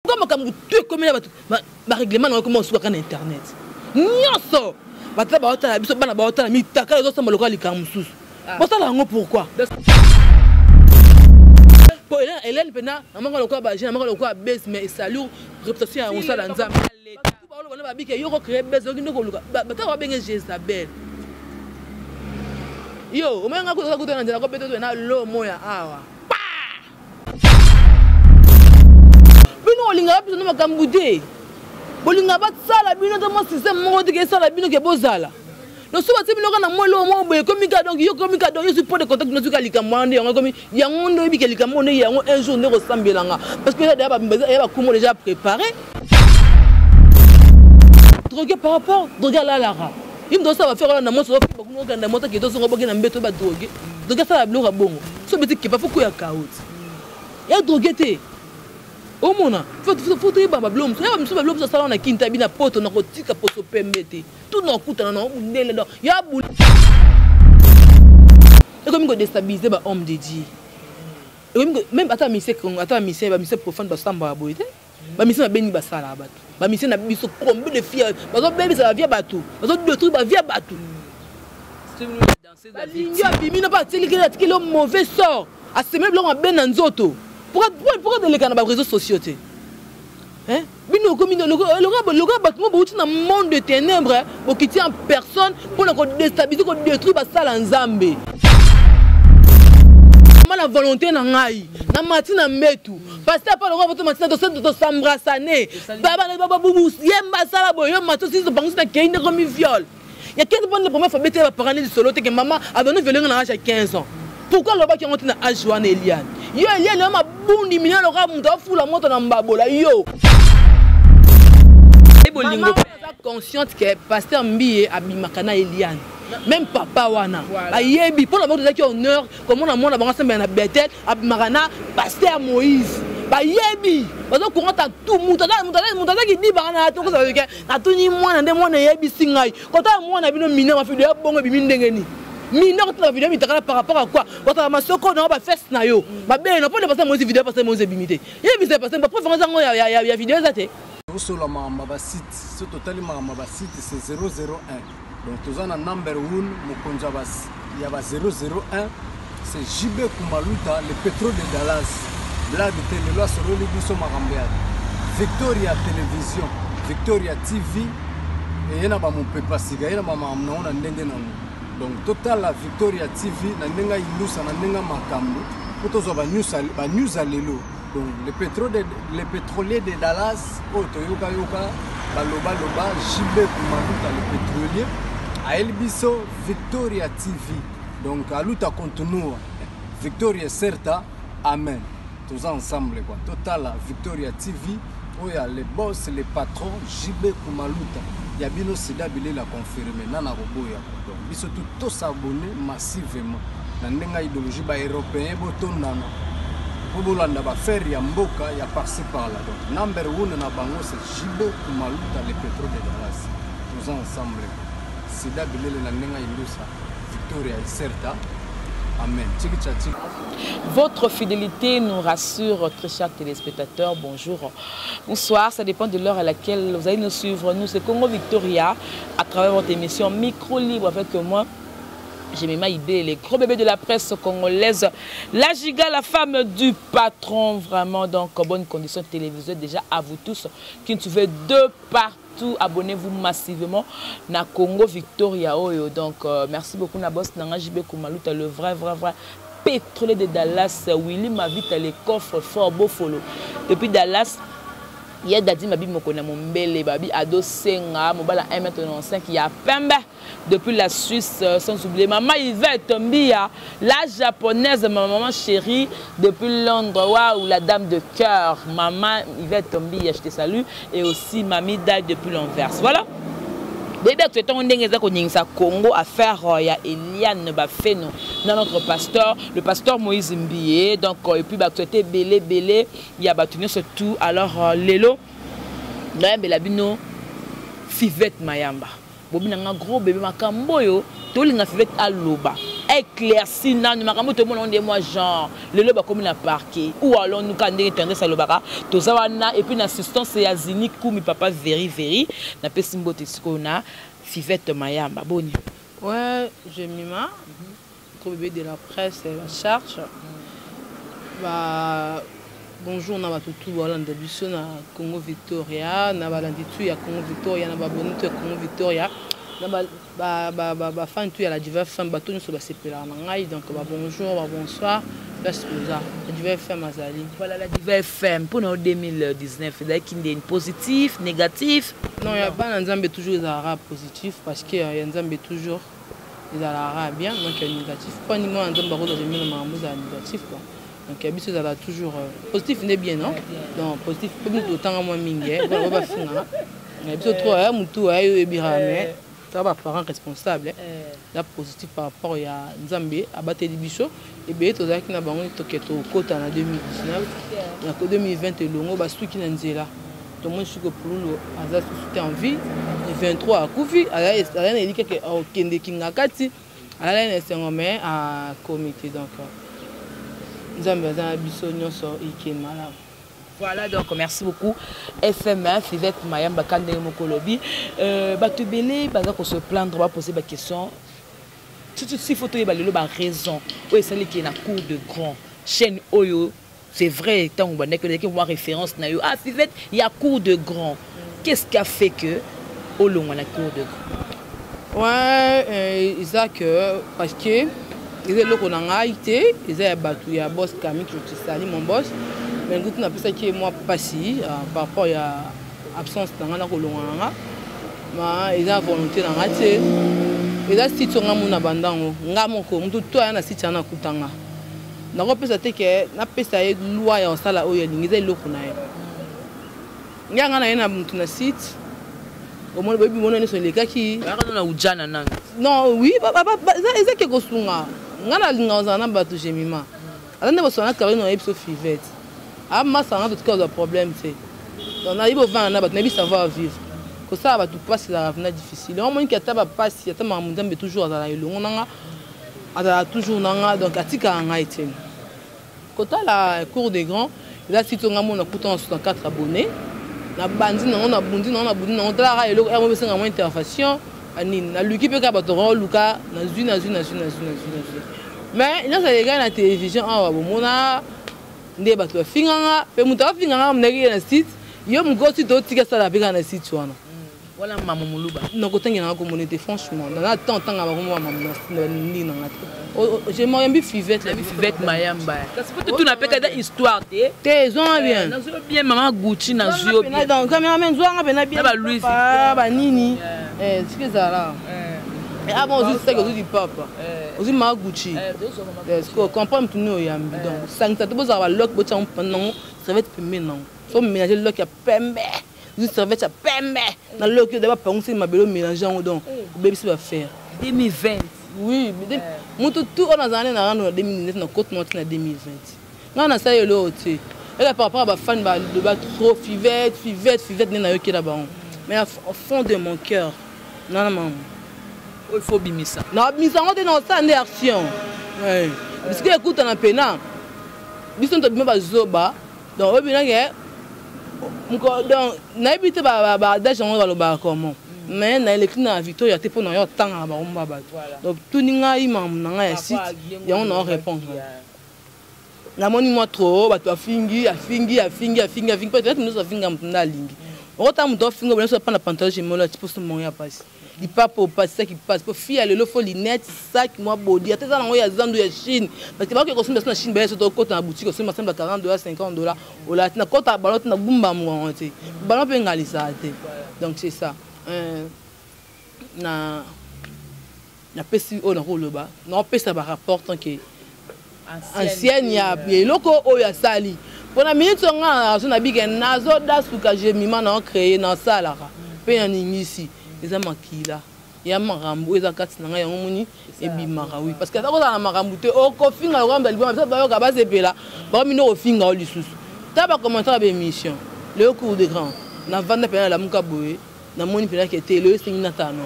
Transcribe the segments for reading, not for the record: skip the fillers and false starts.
Pourquoi makambo tout ekomi na bato barèglement nango ekoma osukaka na internet nyonso bato baotala biso bana baotala mitaka ezosamba lokola likambo mosusu ah. bosala yango pourquoi po Hélène mpena namaka lokola bajeune namaka lokola base mais esalure réputation ya mosala nzambe baoloba na babike yo kocree base oki nde koluka bato babenge Jezabel yo omenga kuta na nzela kobeta na lomo ya awa bino olingaka biso na makambo te bolingaka basala bino te mwa système moko te ke esala bino ke bozala donc so batie bino kaka na mwa eloko moko boye ekomi kaka donc yo ekomi kaka donc yo zwi point de contact nozwi kaka likambo wana nde yango ekomi yango nde oyebi ke likambo nde yango un jour nde kosambela nga parce que ya bakumo déjà préparé drogue par rapport drogue alalaka ye moto asala bafere wana na mwasi ozokiba kuna okenda mwasi akende ozonga boke na mbeto badroge drogue asala biloko ya bongo so obeti kepa fo koya kauti ya drogue te omona fo toyeba babiloko mosusu ya bamisusu babiloko mosusu asala na kinta bina poto na kotika poso pembe te tout na okutana na mundele donc ya bulu ekomi kodestabilize ba homme de dieu ekomi même ata mise ata mise ba mise profane basambaka boye te Ba musiciens mabe nini basalaka bato? Ba musiciens na biso combien de filles bazobebisa ba vie ya bato, bazodetruire ba vie ya bato. Balingi abimi na mpe atieli atikeli yo mauvais sort, asemeli biloko mabe na nzoto. Pourquoi toleka na ba réseaux sociaux te? Hein? Bino okomi lokola bato moko bouti na monde de ténèbres, bokiti en personne mpona kodestabilize kodetruire basala Nzambe. Na volonté na ngai na mati na mbetu pasteur pa lokola voto matina tosali tosambrasane yemba asala boye yo mati osisi topangusi na kei ndeko mi viole ya 15 mpo nde première fois betela baparent nde lisolo te ke mama abandi viole nga na age ya 15 ans pourquoi alobaki yango te na age wana Eliane yo Eliane yo mabundi minene lokola moto afula moto na mbabola yo bolingo aza consciente ke pasteur Mbiye abimaka na Eliane même papa wana bayebi mpo na bango tozalaki honneur komona mwana bango asambela na Bethel abimaka na pasteur Moïse bayebi bazokonga tout moto aza kidibaka na tokozalake natuni mwana nde mwana eyebisi ngai kotala mwana bino mineur mafido ya bongo ebimi ndenge nini mineur kotala video mitakala par rapport à quoi kotala masoko na yo bafese na yo mabele na mpo nde pasteur Moïse video ya pasteur Moïse ebimi te yebisa pasteur bapreuve yango ezango ya video eza te. Tosola makambo ya basite so totali makambo ya basite c'est 001 donc toza na number 1 mokonzi ya ba 001 c'est JB Kumaluta le pétrole de Dallas blague te lelo asololi biso makambo ya Victoria Télévision Victoria TV eye na bamopepa sika ye na bamakambo nango na ndenge nango donc totala Victoria TV na ndenge ya indusa na ndenge ya makambo mpo tozwa banews ya lelo donc le, pétrole de, le pétrolier de Dallas oyo toyokayoka balobaloba JB Kumaluta le pétrolier ayeli biso Victoria TV donc aluta continua Victoria certa amen toza ensemble quoi totala Victoria TV oyo ya le boss le patron JB Kumaluta ya bino sida bilela confirme nana koboya donc biso tout tosabonne massivement na ndenge ya idéologie ba européen botondana mpo bolanda bafere ya mboka ya parci par là donc number one na bango c'est JB Kumaluta le pétrole de Dallas toza ensemble sida bilele na ndenge ya indusa Victoria Iserta amen tiki tcha tiki. Votre fidélité nous rassure, très chers téléspectateurs. Bonjour, bonsoir. Ça dépend de l'heure à laquelle vous allez nous suivre. Nous, c'est Congo Victoria, à travers votre émission Micro Libre avec moi. Jemima Ibé, les gros bébés de la presse congolaise. La giga, la femme du patron, vraiment. Donc, bonne condition télévisuelle déjà à vous tous qui nous suivez de partout. Abonnez-vous massivement na Congo Victoria oyo. Donc, merci beaucoup na boss nanga JB Kumaluta, le vrai, vrai, vrai pétrolier de Dallas, Willy Mavita, les coffres fort Bofolo. Depuis Dallas, il y a Dadi Mabi Mokona Mombele, Babi Ado Senga, Mobala 1m95, il y a Pembe depuis la Suisse, sans oublier Maman Yvette Mbia, la japonaise, ma maman chérie, depuis Londres, waouh, la dame de cœur, Maman Yvette Mbia, je te salue, et aussi Mami Dai depuis l'Anvers. Voilà. Bébé, tu es en ndenge eza koningisa Congo affaire ya Eliane Bafeno na notre pasteur, le pasteur Moïse Mbiye. Donc, et puis bah, tu étais belé belé, il y a bato nyonso tout. Alors, lelo, nayambela bino Fivette Mayamba. Bobi nanga gros bébé makambo oyo tolinga Fivette aloba. Éclairci nanu makambo tomona nde mwa genre lelo bakomi na parquet. Où allons-nous ka ndenge tendresse alobaka toza wana et puis na assistance ya Zini Kumi papa Veri Veri napesi mbote sikoyo na Fivette Mayamba boni. Ouais, Jemima, gros bébé de la presse, la charge. Bah, bonjour na bato tout balanda biso na Congo Victoria, na balandi tout ya Congo Victoria, na baboni tout ya Congo Victoria, na ba ba ba ba fan tout ya la Diva FM, bato nyonso basepelaka na ngai, donc ba bonjour, ba bonsoir, place toza la Diva FM azali. Voilà la Diva FM pour na 2019 ezalaki ndeni positif, négatif? Non, ya bana Nzambe toujours ezalaka positif parce que ya Nzambe toujours ezalaka bien, donc ya négatif mpo ani mwana Nzambe akozwa jamais na makambo ezala négatif quoi. Donc ya biso ezala toujours positif nde bien, non? Donc positif mpo bino totanga mwa mingi mpona bafingaka ya biso trop ya motu ayo oyebiraka, mais toza baparent responsable ya positif par rapport ya Nzambe abateli biso ebele tozalaki na bango toke tokota na 2019 na 2020 elongo basuki na nzela. Tomoni soki Pululu aza susu te en vie, 23 akufi, azali na eliki keke akokende kinga kati alali na esengo mais akomi te. Donc Nzambe aza na biso nyonso, eke malamu. Voilà, donc merci beaucoup FM Fivette Mayamba Kande Mokolobi. Bato ebele baza ko se plaindre, ba poser ba question. Tout de suite faut toyeba lelo ba raison. Oyo esali ki na cour de grand chaîne oyo, c'est vrai tant bandaki ezalaki mwa référence na yo. Ah Fivette, il y a cour de grand. Qu'est-ce qui a fait que olongwa na cour de grand? Ouais, eza que parce que eza eloko na ngai te, eza ya bato ya boss Kami Chotisali, mon boss. Mais ngutu napesaki ye mwa mpasi par rapport ya absence na ngai na kolongwa na nga, ma eza volonté na ngai te. Eza site oyo nga mona bandango nga moko motu to aya na site wana akutanga nakopesa te ke napesa ye loi ya kosala oyo alingi, eza eloko na ye. Nga nga na ye na motu na site omoni boyebi mona nyonso elekaki na ujana nanu. Non, oui, eza ke kosunga nga nalinga kozala na bato. Jemima aza nde bosala na Karine, oyebi biso Fivette amasa nga totika kozwa problème te. Donc nayebi ovanda na bato, nayebi savoir vivre. Kosala bato mpasi ezalaka vraiment difficile. Omoniki ata bapasi ata makambo, Nzambe toujours azala elongo na nga, azala toujours na nga, donc atikaka ngai te. Kotala cour de grand eza site nga mona kuta na 64 abonnés, nabandi nango, nabundi nango, nabundi nango. Talaka eloko yango esenga mwa intervention anini, naluki mpe kaka bato baoluka, nazwi nazwi nazwi nazwi nazwi nazwi. Mais nyonso elekaki na télévision awa, bomona nde bato bafinganga mpe moto afinganga monaki ye na site yo mokosi totika sala mpe kaka na site wana. Wana mama Moluba. Nakotangelanga komona te, franchement naza temps ntanga bango mwa mama ndenge nanga te. Je mayambi Fivette. Yambi Fivette Mayamba kasi po totuna mpe kada histoire te. Te, ezwanga bien. Nazwi yo bien mama Gucci, nazwi yo bien. Donc cameraman zwanga mpena bien. Na ba Louis banini siki ezala. Ah bon, ozwi saki, ozwi lipapa, ozwi mama Gucci, comprendre mutu nini oyambi. Donc sangisa te, bozala baloki, botia nango serviette pembeni nango, so mélange loki ya pembe, ozwi serviette ya pembe na loki oyo bapangusi mabele, omélange yango, donc obebisi bafaire. 2020. Oui, motu tu oyo nazala nde na rando na 2019 na kote moko ti na 2020 ngai nasali eloko te. Eka par rapport à bafani baloba trop Fivette, Fivette, Fivette nde nayokela bango, mais au fond de mon cœur nana mama. Oyo faut bimisa. Nabimisa yango te, naosala nde action bisika ekutana mpena biso tobima bazoba. Donc oyo binake, donc nayebi te baadage yango balobaka comment, mais na eleki na Victoria te mpo na yo otangaka bango mba bato. Donc tuni ngai makambo na ngai ya site yango na orépondre. Namoni mwa trop bato afingi afingi afingi afingi afingi, peut-être nyonso afinga moto nde alingi. Okotanga moto afinga nyonso apanda pantalon jemolo ati mposo mongo ya pasi lipapa opasi saki pasi po fille ya lelo fo lunette saki mwa bodi ata eza nango ya zandu ya Chine, parce que bakoki kosomba so na Chine, baye so tokota na boutique osomba semba 40 $, 50 $, olati na kota ballon te na gumba mongo te, ballon mpe engalisaka te. Donc c'est ça, na napesi oyo nakoloba, naopesa barapport tant que ancienne ya eloko oyo asali mpona minute oyo nga nazo nabike nazodasuka Jemima na ocréer nasalaka mpe naningisi eza makila ya makambo oyo eza kati na ngai, yango moni ebimaka. Oui, parce que ata kozala na makambo te, okofinga lokola moto liboma, biso bayoka basepela bakomino kofinga o lisusu ta bacommentaire ya baémission. Lelo cour de grand navanda mpena nalamuka boye, namoni mpena ke te lelo esengi natala no.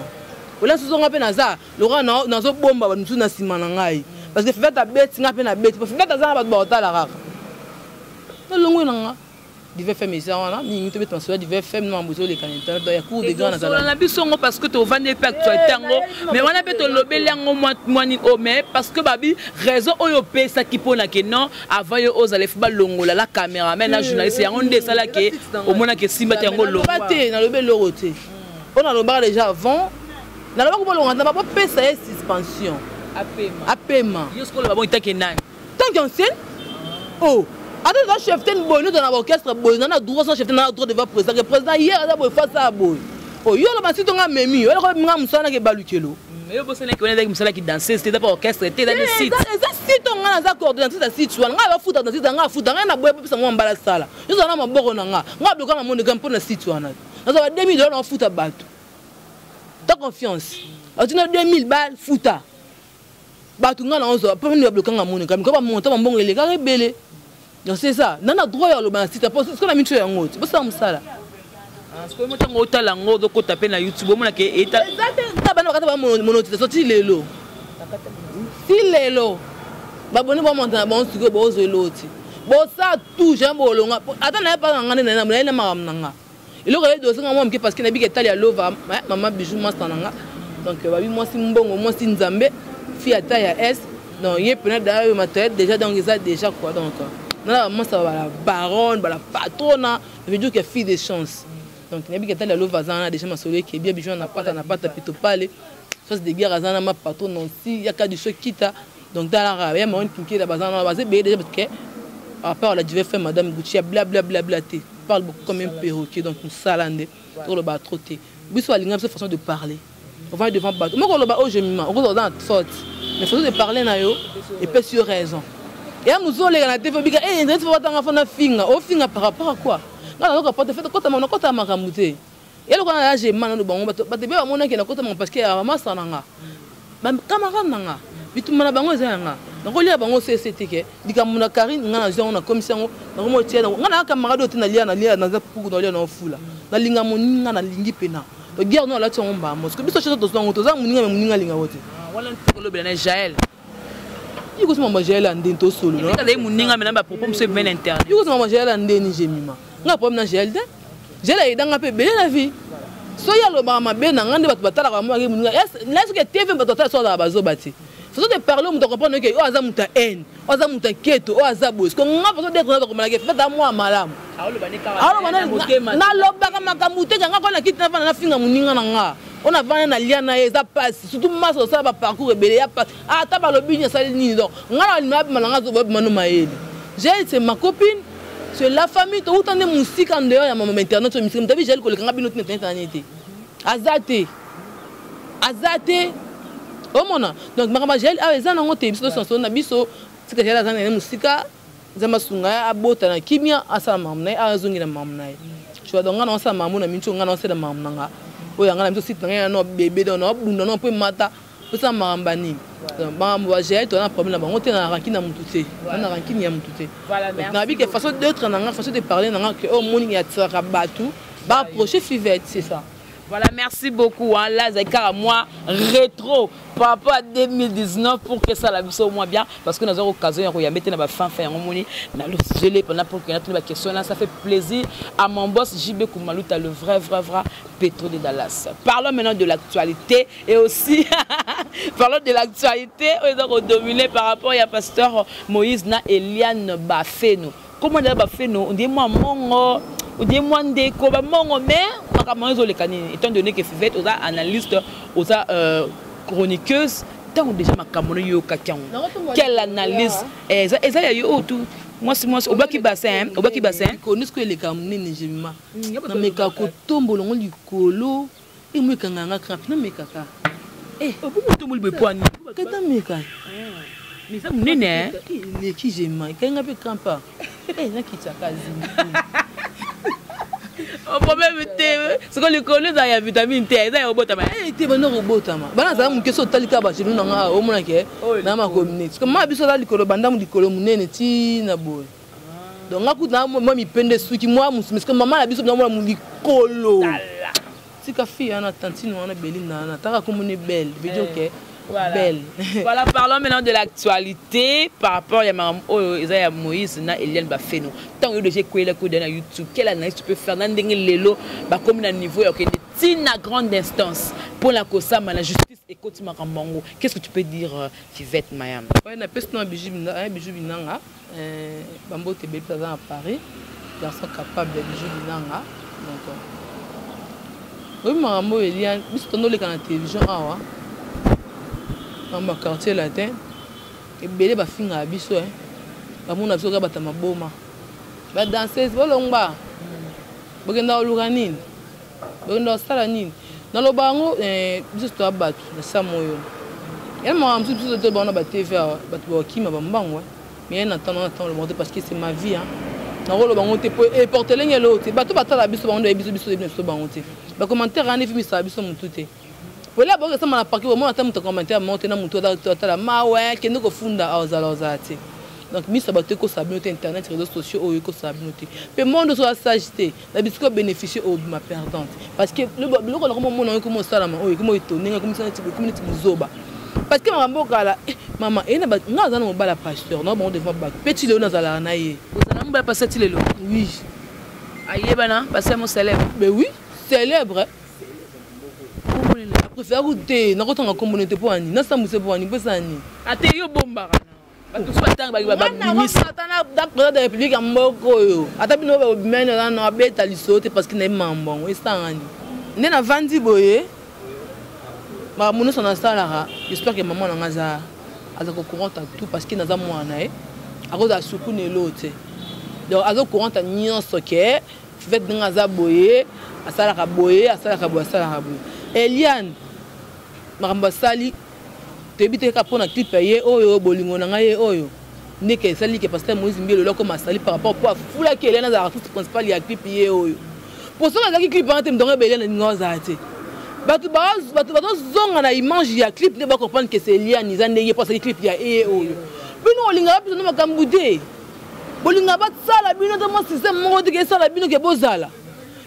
Ola susu nga mpe naza lokola nazobomba bato mosusu na nsima na ngai, parce que Fivette abeti nga mpe nabeti, po Fivette aza na bato bakotala kaka. Nalongwe na nga Div FM, eza wana mingi, tobeta masolo ya Div FM na mambo ezoleka na internet ya cour de grand. Nazala na biso yango parce que tovandi mpe actualité yango, mais wana mpe tolobeli yango mwa nini oyo, mais parce que babi raison oyo opesaki mpona ke non, avant yo ozala efu balongola la caméraman na journaliste, yango nde esalaki omonaki esimba te, yango longwa te. Nalobi eloko te oyo nalobaka déjà avant, nalobaki bolonga nzamba, bopesa ye suspension, apema. Yo sikoyo oloba bongo etake nani? Tant qu'ancienne, oh, ata toza chef te boye, noza na baorchestre boye, na droit sans chef te, na droit devant président, ke président hier aza boye, face ya boye oyo yo oloba nsi tonga memi yo eloko nga mosala nake balukelo. Yo bosanaki wana ezalaki mosala ki danseuse te, eza pa orchestre te, eza nde site. Eza site oyo nga naza coordinatrice ya site wana. Ngai bafuta na site, ngai afuta ngai na boye, bapesa mwa mbala sala nyonso na maboko na nga. Ngai abloka na mondeka mpo na site wana nazwa ba 2000 dollars na bafuta bato ta confiance, atina 2000 bafuta bato. Ngai naozwa mpo nini bablokanga moneka miko bamonta bambongo elekaka ebele. Donc c'est ça, na droit ya oloba na site, po sikoyo na miso yango te bosala mosala. Sikoyo mo ntango otala yango, ozokota mpe na YouTube, omonake eza te nga bana bakata bamonotisation ti lelo, ti lelo baboni bamonta na bango. Sikoyo bozwa eloo ti bosala tout jamais bolonga. Ata naye mpa na nga nde naye na makambo na nga, eloko ye dosenga mwa moke, parce que nabika etali ya lova mama Bijou, master na nga. Donc babi mwasi mbongo, mwasi Nzambe, fille ata ya s, donc ye pena dayo matériel déjà, donc eza déjà quoi. Donc nana bamasa bala baronne, bala patrona, veut dire que fille de chance. Donc nayebika etali ya lova aza wana déjà, masolo ekebi ya Bijou na pata na pata pito pale sauce de guerre aza na ma patron Nancy yaka du so kita. Donc talaka ya maoni kinkela baza wana, baza ebele déjà, parce que à part la divers fait madame Gucci ya bla bla bla bla te, parle beaucoup comme un perroquet. Donc mosala nde toloba trop te, biso balinga biso façon de parler. On va devant bato moko oloba oyo jemima okozala oza na faute, mais façon de parler na yo epesi yo raison. Ya mosu oleka na te, fobika e internet, fo batanga, fo na finga, ofinga par rapport à quoi? Nga nazoka porte fete kotama, nakota makambo te. Ye lokola na jema nano bango bato bato ebe bamonaki nakota makambo, parce que ya bamasa na nga, bacamarade na nga, bitumba na bango eza ya nga, nakolia bango sese te. Ke likambo na Karine, nga nazwi yango, nakomisi yango, nakomotia yango. Nga na camarade oyo te, nalia nalia, naza puku, nalia naofula, nalinga moninga, nalingi mpena. Donc guerre no alati yango mbamo, parce que biso nyonso tozwa yango, toza moninga, me moninga alinga yango te. Wana kolobela na Jael. Yo kosima mama Jael ya ndeni, tosolo. Azali moninga mena bapropos mosusu ebima na internet. Yo kosima mama Jael ya ndeni, jemima nga problème na Jael te. Jael ayedanga mpe ebele na vie, soki alobaka mabe na nga nde bato batalaka bango baki moninga na soki TV, bato batala so azala bazoba te. Façon de parler, moto acomprendre ke oyo aza moto ya haine, oyo aza moto ya keto, oyo aza boye. Siko nga façon d'être naza komalaki fata mwa malamu, nalobaka makambo te. Kanga ko na kiti navanda, nafinga moninga na nga oyo navanda nalia na ye, eza pasi. Surtout masa osala baparcours ebele ya pasi, ata balobi nini, asali nini. Donc nga na balima abima na nga, babima no mayele. Jael, c'est ma copine, c'est la famille, touta nde mosika en dehors ya mama internet oyo misika. Moto abi Jael koleka nga bino tina internet nani te, aza te, aza te. Omona, donc makambo ya Jael awa eza nango te. Biso tosanso na biso, tika Jael aza na ye mosika. Nzambe asunga ye, abota na kimia, asala makambo na ye, azongela makambo na ye, tu vois. Donc nga na osala makambo na minti oyo, nga na osala makambo na nga oyo yanga na biso, site na ngai na bebe. Donc naobunda no mpo emata, osala makambo ya nini? Makambo ya Jael, toza na problème na bango te, na rancune na mutu te, na rancune ya mutu te. Nayebi ke façon d'être na nga, façon de parler na nga, ke oyo omoni atiraka bato baapproche Fivette, c'est ça. Voilà, merci beaucoup. Hein. Là, c'est moi rétro par rapport à 2019 pour que ça la au moins bien. Parce que nous avons l'occasion de mettre dans la fin fin dans le gelé pendant pour que nous question là, ça fait plaisir à mon boss JB Koumalouta, le vrai vrai vrai pétrole de Dallas. Parlons maintenant de l'actualité et aussi parlons de l'actualité ils ont dominé par rapport à pasteur Moïse na Eliane Bafeno. Comment d'ailleurs Bafeno, on dit moi mongo, on dit moi ndeko ba mongo, mais makambo ezoleka nini, étant donné que Fivette oza analyste, oza chroniqueuse, ntango déjà makambo no yokaki yango, quelle analyse eza ya yo oyo tu mwasi mwasi obwaki bassin, obwaki bassin? Likolo sikoyo eleka monene, jemima nameka kotombola yango likolo, emo ekanga nga crampe, namekaka. Otomboli boye poani? Kata meka. Mais eza monene. Eleki, jema ekangi nga mpe crampe, nakitaka zimi. Problème te, siko likolo eza ya vitamine te, eza ya kobotama. Te, banda kobotama bana azala moke, so otali kaka bagenou na nga, omonake na makomine. Siko ma biso aza likolo, bandamu likolo monene ntina boye. Donc nga kutu na mwa mipende, suki mwa mosusu, siko mama na biso namona likolo. Tika fille wana, tantine wana, Belinda wana, taka komoni belle, veut dire que Voilà. Belle. Voilà, parlons maintenant de l'actualité par rapport à makambo oyo eza ya Moïse na Eliane Bafeno. Ntango yo déjà ekweyela koyeda na YouTube, quelle analyse tu peux faire na ndenge lelo bakomi na niveau ya kokende ti na grande instance mpona kosamba na justice ekoti makambo yango? Qu'est-ce que tu peux dire, Fivette Mayam? Ouais, napesi na Bijou, Bijou Binanga, bambote ebele mpe aza na Paris, garçon capable ya Bijou Binanga. Donc oyebi makambo oyo Eliane, biso tondoleka na télévision awa, makambo ya Quartier Latin, ebele bafingaka biso, bamona biso kaka bato ya maboma, badanseuse bolongba, bokenda koluka nini, bokenda kosala nini. Naloba yango, biso toya bato na samo oyo ya makambo mosusu, biso tobango na batv awa, bato bakokima bambango. Mais ye na ntango na ntango lobango te, parce que c'est ma vie, hein. Nakoloba yango te po eportelenge eloko te. Bato batala biso, bango nde biso, biso yebi na biso bango te. Bacommentaire wana efimisaka biso motu te. Wela boke esama na parki, bomona ata moto commentaire moko te na motu atala mawe, kende kofunda awa, ozala ozala te. Donc miso ya bato ekosala bino te, internet, réseaux sociaux oyo ekosala bino te. Mpe monde ozo sage te na bisika obénéficie, obima perdante, parce que biloko na komomona oyo ekomi osalama, oyo ekomi etonenga, ekomi neti buzoba, parce que makambo okala, mama eye nga aza na mobala pasteur na bango devant bato mpe ti lelo nazalaka na ye. Ozala mobala pasteur ti lelo? Oui. Ayebana, pasteur mo célèbre? Ben oui, célèbre. Préfère te nakotanga nkombo te mpo ani nasambwise, mpo ani, mpo esa nini? Ate yo bombaka, bato mosusu batanga babimisa. Ata na président de la République ya mboka oyo, ata bino bobimani aza na abeta lisolo te, parce que nayebi makambo yango esangani nde navandi boye. Makambo nyonso nasalaka, j'espère que mama na nga aza courant à tout, parce que naza mwana na ye, akozala surtout na elo te. Donc aza courant nyonso ke Fivette ndenge aza boye, asalaka boye, asalaka boye, asalaka boye. Eliane, makambo asali toyebi te, kaka mpona clip ya ye oyo, bolingo na ngai ye oyo, ndeke esali ke pasteur Moïse Mbiye lelo akoma asali par rapport po afulaki Eliane azalaka artiste principal ya clip ye oyo. Po soki azalaki clip wana te, moto yango ebe Eliane alinga azala te. Bato bazozonga na image ya clip nde bacomprendre ke c'est Eliane, eza ndenge po asali clip ya ye oyo. Bino olingaka biso na makambo te, bolingaka basala bino te mwa système moko te ke esala bino ke bozala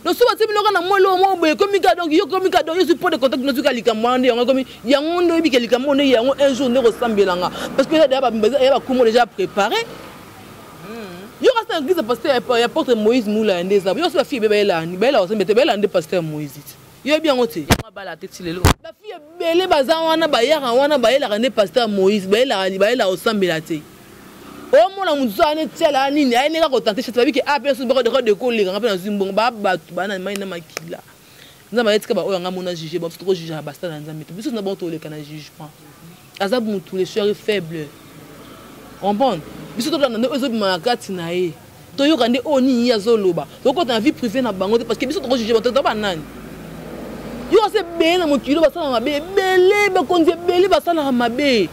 donc so batie bino kaka na mwa eloko moko boye, ekomi kaka. Donc yo komi kaka, donc yo zwi point de contact, nozuka likambo wana nde yango ekomi, yango nde oyebi ke likambo nde yango un jour nde kosambelanga, parce que ya bakumo déjà préparé. Yo kasi na église pasteur ya apôtre Moïse Mula nde eza yo so bafille ebe bayelaka, bayelaka kosambe te, bayelaka nde pasteur Moïse te. Yoyebi yango te. Bala te ti lelo. Bafille ebele baza wana, bayaka wana, bayelaka nde pasteur Moïse, bayelaka kosambela te. Omona motu so ane tiala nini, ayene kaka kotenter chance, babiki a mpe so bako dekolekanga mpe nazwi mbongo. Baa bato baa na mai na makila. Nzambe ayetika baoyo anga mona juge bango. Biso tokojuge basala na Nzambe te, biso na bango toleka na jugement. Aza motu, le chair est faible, comprendre biso tolanda nde oyo ezobima na kati na ye, toyoka nde oyo nini ye azoloba. Tokota na vie privée na bango te, parce que biso tokojuge bato to banani. Yo kasi ebele na mokili oyo basalaka mabe, ebele bakonzi ebele basalaka mabe.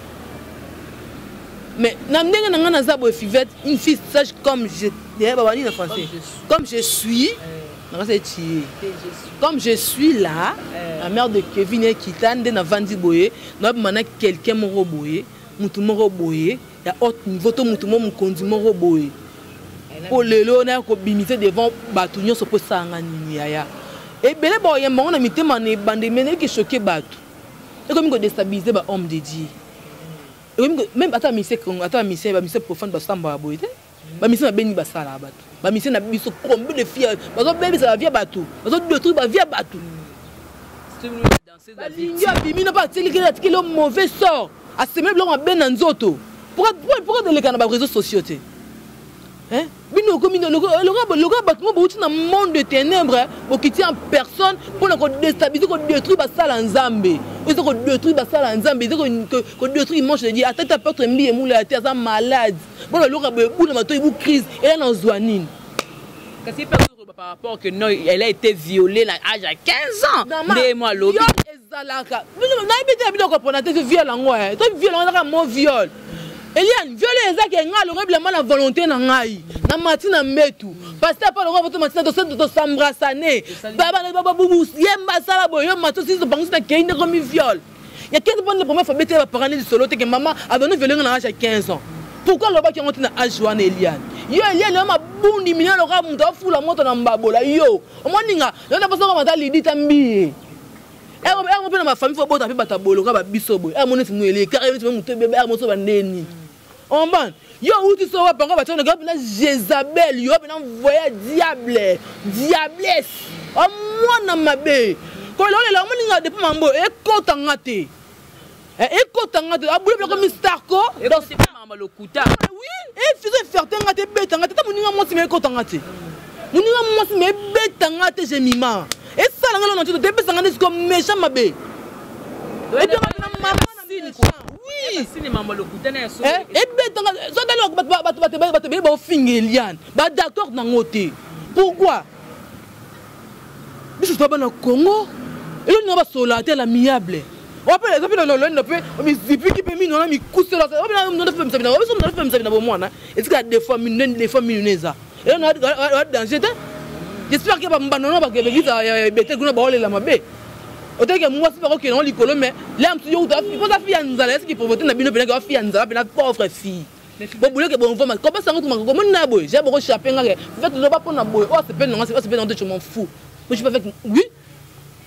Mais na ndenge na ngai naza boye, Fivette, une fille sage comme je, babani na français, comme je suis, nakasi etie comme je suis là, la mère de Kevin ekita nde navandi boye, nabima na quelqu'un moko boye, mutu moko boye ya haute niveau to mutu mo mokonzi moko boye, mpo lelo naya kobimise devant bato nyonso, mpo esalanga nini? Yaya, ebele baoyamba ngo na mitema na ebande, me nayeki choquer bato, ekomi kodéstabiliser bahomme de Dieu. Même ata mise, ata bamise, bamise profane basambaka boye te. Bamise mabeni basalaka bato, bamise na biso, combien de filles bazobebisa bavie ya bato, bazodétruire bavie ya bato. Balingi abimi na mpe atilikeli, atikeli yo mauvais sort, asemeli biloko mabe na nzoto. Pourquoi toleka na baréseaux sociaux te? Bino okomi lokola bato mo bouti na monde de ténèbre, bokiti en personne mpona kodéstabiliser, kodétruire basala Nzambe. Eza kodétruire basala Nzambe, eza kodétruire image de Dieu. Ata te apôtre Mbiye Mula te, aza malade mpona lokola boye, ebuna bato ebu crise eya na ozwa nini? Kasi mpe par rapport que non, elle a été violée na âge à 15 ans nde mo alobi. Ezalaka, nayebi te, bino kopona te. Viol yango, to viol yango ezaka mo viol. Eliane, viol ezaki ngai alongo bilamba na volonté na ngai, na mati na mbetu, pasteur mpo alongo voto mati na tosembrassane, yemba, asala boye, yo mati osisi, topangisi na kei nde komi viol ya 15. Mpo nde première fois betela baparent nde lisolo te ke mama abandi viole nga na âge ya 15 ans. Pourquoi alobaki yango te na âge wana? Eliane, yo Eliane, yo mabe. Libundi minene lokola moto afula moto na mbabola yo. Omoninga, yo na posa ko mata lidi ta mbiye. Ero ero mpe na ba famille fo bota mpe bata boloka ba biso boye. Ero moneti mo ele kare neti mo moto bebe ero moso ba ndeni. Omban, yo uti so wa pango ba tshona na Jezabel, yo na voya diable, diablesse. Omwana mabe. Kololela omoninga depuis mambo ekota nga te. Eh, ekota nga te abule biloko mistarko makambo lokuta oui efiso eferte nga te ebeta nga te ata moninga mwasi me ekota nga te moninga mwasi me ebeta nga te jemima esala nga lona nzoto te epesa nga nde siko méchant mabe ebetanga sotali bato ebele baofinga eliane badaccord nango te pourquoi Biso toza bana Congo. Eloni na basola te l'amiable. Wapela eza pena lolendo pe mizipiki pe mino na mikuse la wapela ndo fe misabi na biso ndo fe misabi na bomwana. Etika des fois mino des fois mino eza. Eloni na danger te. J'espère que ba mbano na ba église ya bete kuna ba olela mabe. Oteke mwasi ba kokende likolo mais là mtu yo uta fi fi ya nzala est-ce que pauvreté na bino pena fi ya nzala pena pauvre fille. Bobuleke bonvoma kopesa yango tumaka komoni na boye ja boko chape nga ke fait loba pona boye oyo asepeli nanga asepeli nanga te je m'en fous moi je suis pas avec oui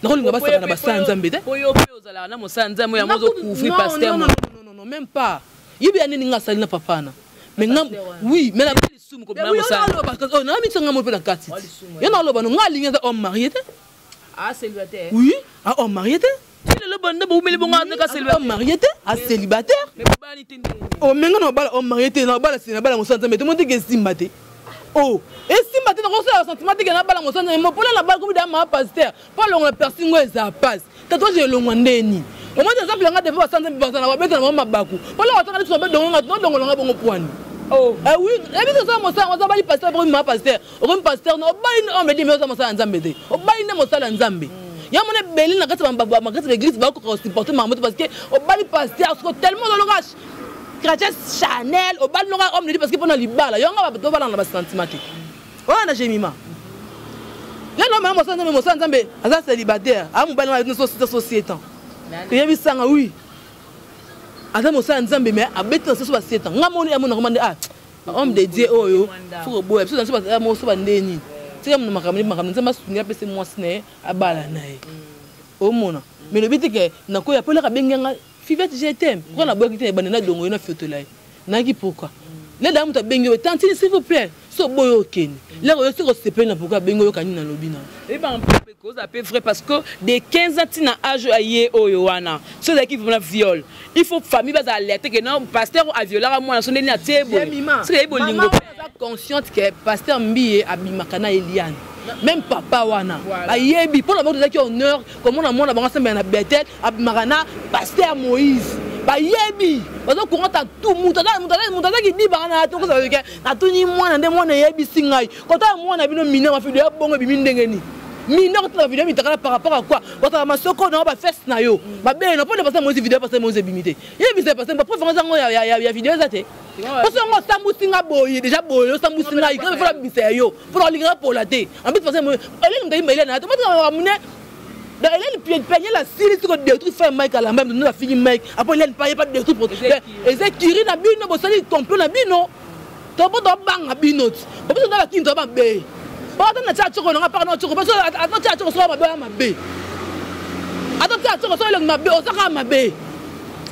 nakolinga basaka na basala nzambe te po yo mpe ozalaka na mosala nzambe yango ozocouvrir pasteur non non non même pas yebi ya nini nga asali na papa na mais nga oui mais na lisumu kobima mosala oh na mitanga mo mpe na kati yo na loba no nga alingi aza homme marié te ah célibataire oui ah homme marié te Ti lelo banda boumeli bongo aza ka célibataire. Marié te, a célibataire. Mais bobali te ndenge. Oh menga na bala homme marié te na bala na bala mosala nzambe te mo te esimba te. Oh, esimba te nakosala sentiment te ke na bala mosala nzambe mo pona na bala komi da ma pasteur. Po longola piercing oyo eza passe. Tatouage elongwa ndeni. Omoni exemple nga defa basala nzambe bazala babeta na bango mabaku. Po longola tanga liso mabe dongo nga dongo nga bongo pwani. Oh. Eh oui, ebi toza mosala oza bali pasteur bokomi ma pasteur. Okomi pasteur no obali nde homme de Dieu mais oza mosala nzambe te. Obali nde mosala nzambe. Ya mona ebele na kati ba makati ba église ba koka supporter makambo te parce que obali pasteur siko tellement ozoloka chrétien Chanel obali noka homme de Dieu parce que pona libala yo nga ba to bala na ba sentiment te. Oyo na Jemima. Ya no mama mosala nzambe mosala nzambe aza célibataire a mobali na société ans. Toyebisanga oui. Aza mosala nzambe mais abeti na soso ba 7 ans. Nga moni ya mona komande ah homme de Dieu oyo faut koboya biso naso bazala moso ba nde nini tika mona makambo makambo nzambe asungi apese mwasi na ye abala na ye omona mais lobi te ke nakoya mpo elaka abengi nga fivette je t'aime pourquoi naboyaki te ebanda na dongo ye na fiotola ye nayaki pourquoi leda moto abengi yo tantine s'il vous plaît so oboyi okende lero yo soki osepeli na pourquoi abengi oyoka nini nalobi na eyebaka mpe kozala mpe vrai parce que de 15 ans ntina age aye oyo wana so ezalaki vraiment viol il faut famille bazala alerte que non pasteur aviolaka mwana so ndeni atie boye soki eyebi bolingo aza consciente que pasteur mbiye abimaka na eliane même papa wana bayebi mpo na bango tozalaki honneur komona mwana bango asambela na betel abimaka na pasteur moïse bayebi baza courant ta tout moto azaki dibaka na tokozalake natuni mwana nde mwana eyebisi ngai kota ya mwana bino mineur mafido ya bongo ebimi ndenge nini mineur otala video mitakala par rapport à quoi otala masoko na yo bafese na yo mabele na mpona pasteur moïse video pasteur moïse ebimi te yebisa pasteur bapreuve yango ezango ya video eza te poso yango osambusi nga boye deja boye osambusi ngai kaka fola bimisa ya yo mpona olingaka pola te en plus pasteur moïse eleni moto ayimba eleni na te moto amune donc Hélène Peniel asili siko détruit frère Mike alamba nde bafingi Mike apo Hélène pa ye pa détruit eza kiri na bino bosali complot na bino topo tobanga bino ti bobiso nda bakini toba mabe ata na tia tshoko nanga paka na tshoko parce ata tia tshoko soka mabe oya mabe ata tia tshoko soka elongi mabe oza kaka mabe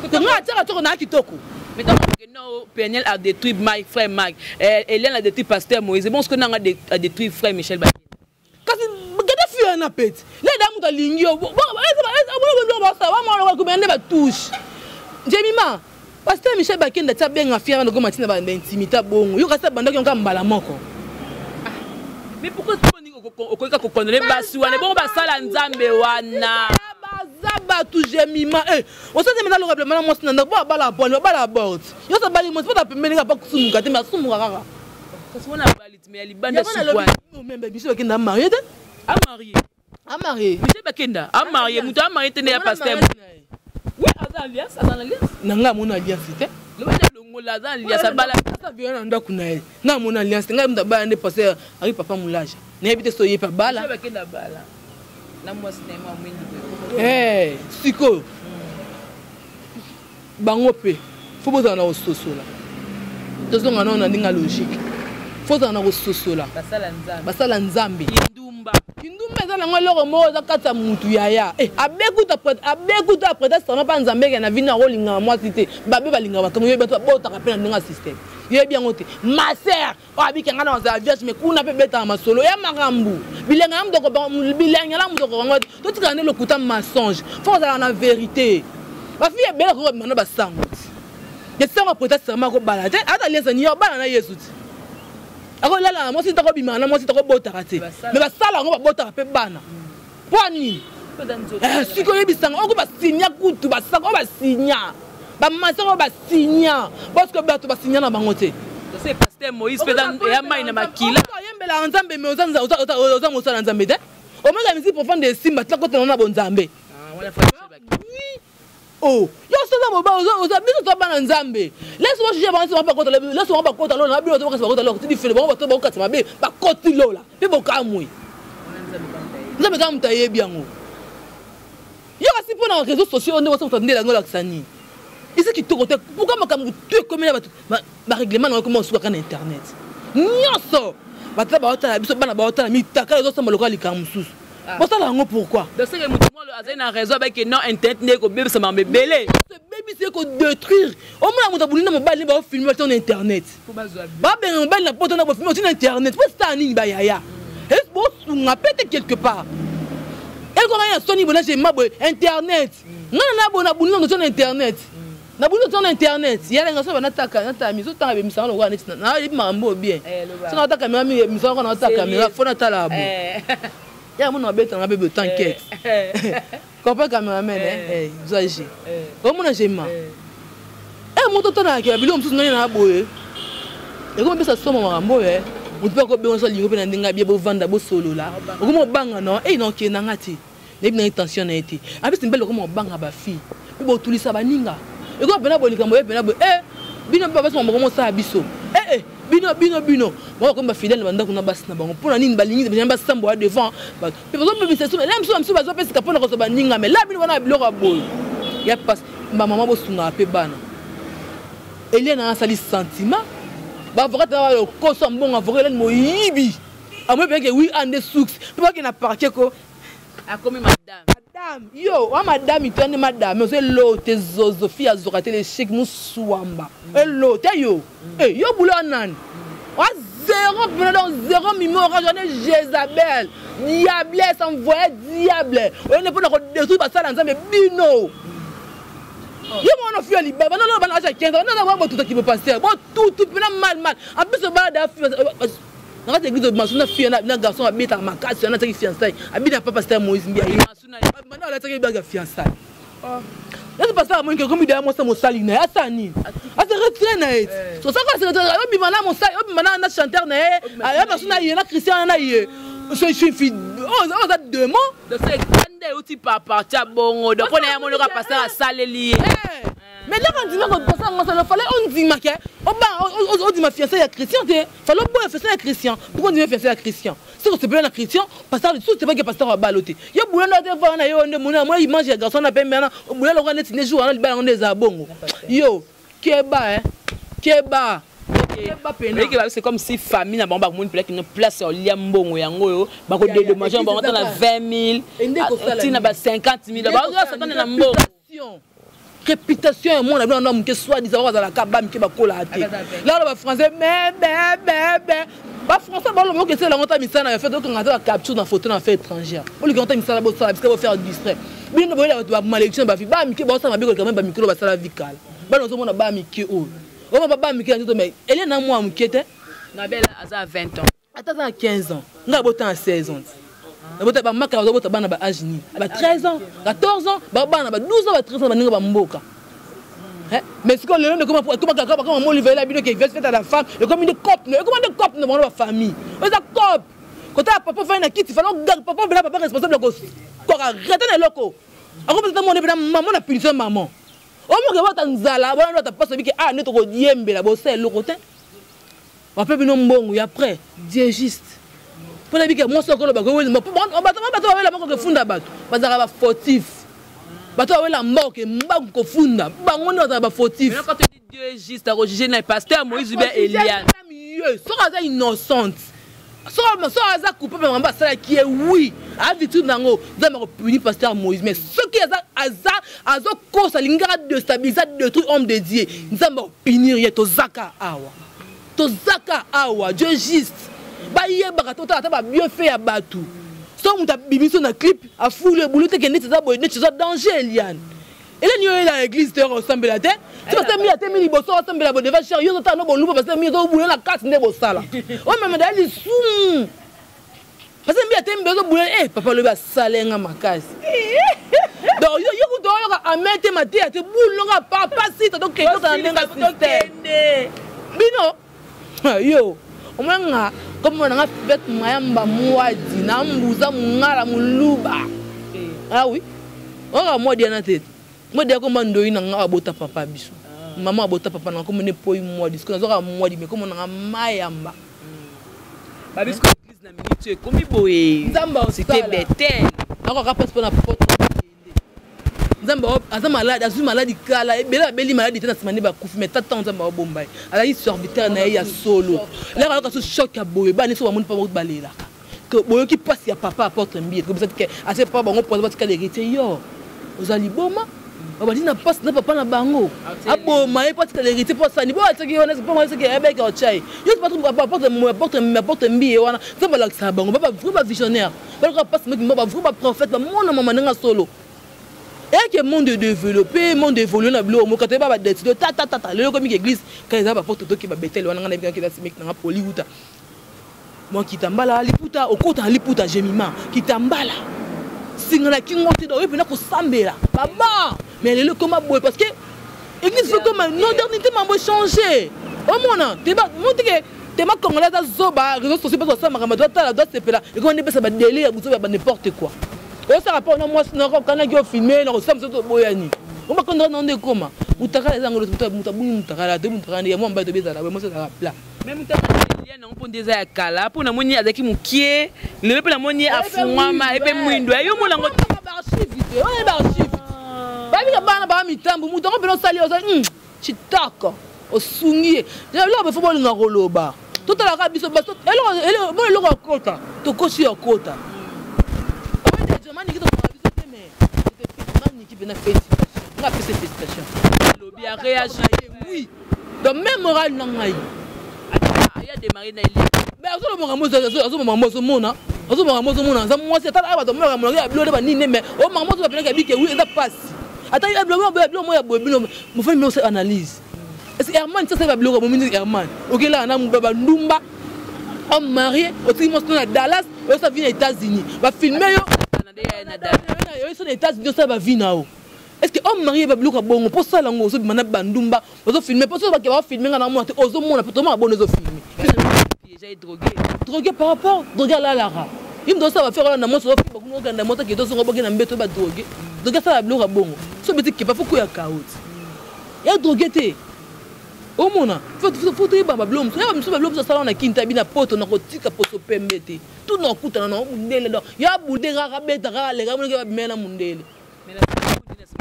nga atiaka tshoko naa kitoko Mais tant que non, Peniel a détruit Mike, frère Mike, Eliane a détruit pasteur Moïse. Bon, ce que nanga a détruit frère Michel Bakenda. Kasi gata fille wana peti leda moto alingi yo nde batouche jemima pasteur Michel Bakenda ti abenga fiere wana okoma ntina baintimité bongo yo kasi abandaki yango mbala moko. Mais pourquoi okoki kaka kokondone basi wana bongo basala nzambe wana baza bato jemima osati mena loka bilamba na mwasi na ndako bo abala pwani babala abort yo oso abali mwasi pota pembeni kaka pa kusumuka te me asumuka kaka kasi wana abali te me ya libanda sukwani Michel Bakenda amarié te amarié amarié Michel Bakenda amarié moto amarié te nde ya pasteur oui aza alliance aza na alliance na ngai amona alliance te loba na longola aza alliance abala aza viola na ndako na ye ngai amona alliance te ngai moto abala nde pasteur aki papa mulaja nayebi te so ye mpe abala Michel Bakenda abala na mwasi na ye mwa mwindu boye sikoyo bango mpe fo bozala na kososola tozonga nao na ndenge ya logique. Faut ozala na kososola. Basala Nzambe. Kindumba eza nango eloko moko eza kati ya mutu yaya. Eh, abekuta abekuta apreta serment pa Nzambe ke na vie na olingaka mwasi te. Babe balingaka makambo yoyebi bato babotaka mpe na ndenge ya système. Yoyebi yango te. Ma sœur, oyo abiki nga na ozala vierge mais kuna mpe betaka masolo ya makambo. Bilenga ya mutoko bilenga na mutoko yango totikala nde lokuta mensonge. Faut ozala na vérité. Ba fille ebele ko bima na basango ti. Ye sango apreta serment akobala te. Ata liesa ni yo bala na Yesu ti. Akolala na mwasi te, akobimaka na mwasi te, akobotaka te. Mais basala yango babotaka mpe bana. Mpo nini? Sikoyo oyebisanga oko basinya kutu basaka oyo basinya bamasa oyo basinya parce que bato basinya na bango te. Pasteur Moïse mpe eya mai na makila. Oyembelaka Nzambe mais oza mosala Nzambe te. Omeka musique profonde esimba tila kotana na bonzambe. Oh, yo soza boba oza oza biso to bana Nzambe. Laisse moi juger bango bakota laisse moi bakota lola bino to bakota lola ti difele bango bato bakota mabe bakoti lola pe bokamwe. Nzambe kaka moto ayebi yango. Yo kasi mpo na réseaux sociaux nde osala nde yango olakisa nini? Eza kitoko te. Pourquoi makambo tout ekomi na bato ba règlement na ekoma osuka kaka na internet? Nyonso bato baotala biso bana baotala mitaka ezosamba lokola likambo mosusu. Bosala yango pourquoi? Donc c'est que moto moko azali na raison abaki non internet nde ekobebisa makambo ebele. Ebebisi ekodétruire. Omona moto abuli na mobali nde baofilme batia na internet. Babenga mobali na poto na bofilme otia na internet. Po star nini bayaya? Bosunga pe te quelque part. Eloko ngai na soni bona jema boye internet. Ngai na bona buli na otia na internet. Na buli otia na internet. Yala ngai so bana taka na tala miso tanga bemisanga lokola neti na yebi makambo bien. So na taka caméra miso na taka caméra fo na tala bo. Ya mona babeta nga bebe t'inquiète. Comprends cameraman eh zwa G. Omona jema. Eh moto tana ya biloko mosusu ngai na boye. Ekomi pesa somo makambo oyo eh. Moto mpe akobenga so alingi mpe na ndenge abie bovanda bosolola. Okomi obanga no eh na okende nga te. Nayebi na ye tension na ye te. Apesi mbele okoma obanga ba fille. Mpe botulisa baninga. Ekomi pena boye likambo ye pena boye eh bino mpe basi makambo mosala biso. Eh eh bino bino bino bango bakomi bafidèle na bandako na basi na bango mpo na nini balingi balingi basambola devant bato mpe bazobebisa so la mosusu mosusu bazopesika mpo na kozwa baninga mai la bino wana biloko ya boye ya pasi bamama bosungaka mpe bana Eliane asali sentiment baavocat na lokoso ya mbongo avocat Eliane moyibi amoi mpenake wi ande source mpe bakende na parquet ko akomi madame. Madame yo wa madame to ande madame ozo elo te zozo fi azoka te l'échec musuamba elo te yo eh yo boulot nani wa zéro pena donc zéro mimi orange ane Jézabel diablesse envoyé diable oyo ne pona ko détruire basala Nzambe bino yo mwana fi ya libaba non non bana âge ya 15 ans non non botuta ki bo pasteur botutu pena mal mal en plus bana da fi na kati ya église masu na fille na garçon abetaka makasi wana ataki fiançailles abina papa pasteur Moïse Mbiye banda alataki bague ya fiançailles neti pasteur amoniki ekomi deya mwasi mosali na ye asala nini ase retire na ye sosaka ase retire obima na mosali obima na chanteur na ye aye masu na ye na christian na ye je suis fille oza démon kanda euti papa tia bongo donc mpo na ye amonaka pasteur asaleli ye. Mais là ondima ko pasteur ngo sala fallait ondima ke oba ondima fiancé ya Christian te fallait oboya fiancé ya Christian. Pourquoi ondima fiancé ya Christian? Soki osepela na Christian pasteur lisusu te bake pasteur ya balo te yo bula nde te vana yo nde mona mona image ya garçon na pembe wana bula lokola neti nde jour wana libala yango nde ezala bongo yo keba eh keba. C'est comme si famille na bango bakomoni mpela kino place ya olia mbongo yango oyo bakodédommage bango ata na 20 000 ntina ba 50 000 bazosatana na mbongo. Réputation ya mwana bino na moke soit disant bazalaka ba mike bakolaka te lalo ba français me be be be ba français baloba okesela yango ta misala na fete okanga ta ba capture na photo na affaire étrangère olika yango ta misala bosala bisika bofaire distrait bino boyela bato ba malédiction ba fi ba mike baosala mabe koleka meme ba mikolo basala vie kala bana ozomona ba mike oyo omona ba mike na nzoto mais ele na mwa moke te Nabela aza 20 ans ata aza na 15 ans ngai abota na 16 ans nabota bamaka bazobota bana ba age nini ba 13 ans 14 ans babana ba 12 ans ba 13 ans baninga bamboka. Mais sikoyo lelo nde ekoma kaka bakoma molivela bino ke fête à la femme ekomi nde cope ekoma nde cope na bango na bafamille oyo eza cope kotala papa ofandi na kiti fala papa mpena papa responsable koka rete na eloko akopesa mwana mpena mama na punition mama omoke bata nzala bana bata paso bike ah nde tokoyembela bosala eloko te bape bino mbongo ya après Dieu juste mpo na bike mwasi okoloba bato bawela moko kofunda bato bazalaka bafautif bato bawela mboke mbangu kofunda bango nde bazalaka bafautif. Dieu est juste akojuge na pasteur Moïse ou bien Eliane. Yo Dieu, soki aza innocente, soki aza coupable, makambo asalaki ye, oui, avictime nango, Nzambe akopunir pasteur Moïse. Mais soki aza azokosa, alingi kaka déstabiliser, détruire homme de Dieu, Nzambe akopunir ye. Tozaka awa, tozaka awa, Dieu juste. Bayebaka, totala ata babienfait ya bato. So moto abimi so na clip, afuli ebulu te, ke neti eza boye, neti eza danger. Eliane, eleni oyo na église te, osambela te. Ti pasteur mi atemi liboso, osambela bo devant cher, yo ozotala no boluba. Pasteur mi ozobula na kati nde bosala oyo mama daya lisumu. Pasteur mi atemi, ozobula. E papa alobi asalenga makasi. Donc yo kutu oyoka amen te, mateya te, bulonga papa sita. Tokende totala ndenge système bino. Yo omwenga komona nanga Fivete Mayamba Mwadi na mbuza mongala moluba. Ah oui, oyoka mwadi yana te, mwadi akoma ndoi na nga, abota papa biso, mama abota papa na nga, komona epoi mwadi. Sikoyo nazwaka mwadi, me komona nga Mayamba. Babisiko église na minute ekomi boye. Nzambe. C'était Bethel. Akoka mpasi mpona poto. Nzambe aza malade, azwi maladi kala, ebele babeli maladi te, na nsima nde bakufi. Mais tata, Nzambe aobomba ye, azalaki serviteur na ye ya solo. Laka ayoka so choc ya boye, bana so bamoni mpa balelaka ke boyoki mpasi ya papa apôtre Mbiye. Kobisa ke ase papa bango mpo batikala héritier. Yo oza liboma, babandi na mpasi na papa na bango, aboma ye mpo atikala héritier, mpo asani bo atiaki wana mpo soki ayebaki otya ye. Yo apôtre Mbiye wana, Nzambe alakisaka bango ba vrai bavisionnaire, balaka mpasi moki mbo, bavrai baprophète, bamona mama ndenge solo eke monde développé, monde évolué na biloko moko toyeba badécider tatatata. Lelo komiki église kaka eza baporte, toki babetele wana. Nga nayebi kaka simeki nanga poli uta mwa kitambala liputa, okota na liputa jemima kitambala singa na kingo te, oyo mpena kosambela baba. Mais lelo ekoma boye parce que église faut koma modernité, mambo échange. Omona motike tema congolais aza zoba, réseaux sociaux mpe basala makambo, totala, tosepela. Ekoma nde epesa badélire ya buzoba ya ba n'importe quoi. Osala mpo na mwasi nakanaki ofilme na kosala mosusu, toboyani omakonda na nde ekoma mutakala. Eza ngo moto abungi mutakala te, mutakala nde ya mwa mobali, tobi ezala boye, mwasi ezalaka plat. Mais mutakala yango mpo nde eza ya kala, mpo namoni azalaki mokie, lelo mpe namoni afungwama epe mwindo yo monango. Baarchive te, oyo baarchive babika bana baa mitambo. Moto yango mpena osali, osali chitaka, osungi ye. Eloko befo bolinga koloba, totalaka biso bo eloko ya kota, tokosi ya kota. Maniki tokanga biso te, mais maniki mpena félicitation, nga apesa félicitation. Lobi aréagi. Oui, donc même moral na ngai. Aya démarré na eli. Mais azolobaka mo, azomona, azomaka mo, azomona aza mwasi. Ata bato amonaka monaka ya bilo nde banini, mais omaka mo azobapelaka bike. Oui, eza pasi. Ata bilo mo ya boye, bino mofani mino analyse. Est-ce que Herman sasa babiloko bomini? Herman okelaka na bandumba, homme marié, otiki mwasi na Dallas, oyosa vie na États-Unis, bafilme yo, oyosa na États-Unis, osala bavie na yo. Est ce que homme marié babiloko ya bongo mpo osala yango, ozobima na bandumba, ozofilme mpo soki bake bafilme nga na mona te, ozomona mpo tomona bono ezofilme. Drogué par rapport drogué alalaka ye moto osala bafere wana na mwasi, ozofiba kuna, okenda mwasi akende, ozonga boke na mbeto. Badrogué, drogué asala biloko ya bongo. So beti kepa, fo koya kauti ya drogué te. Omona, fo toyeba babiloko mosusu, yaba mosusu, babiloko mosusu asala wana kinta bina poto na kotika poso pembe te. Tuna okutana na mundele, donc ya bude kaka beta kaka leka moneke babimela na mundele.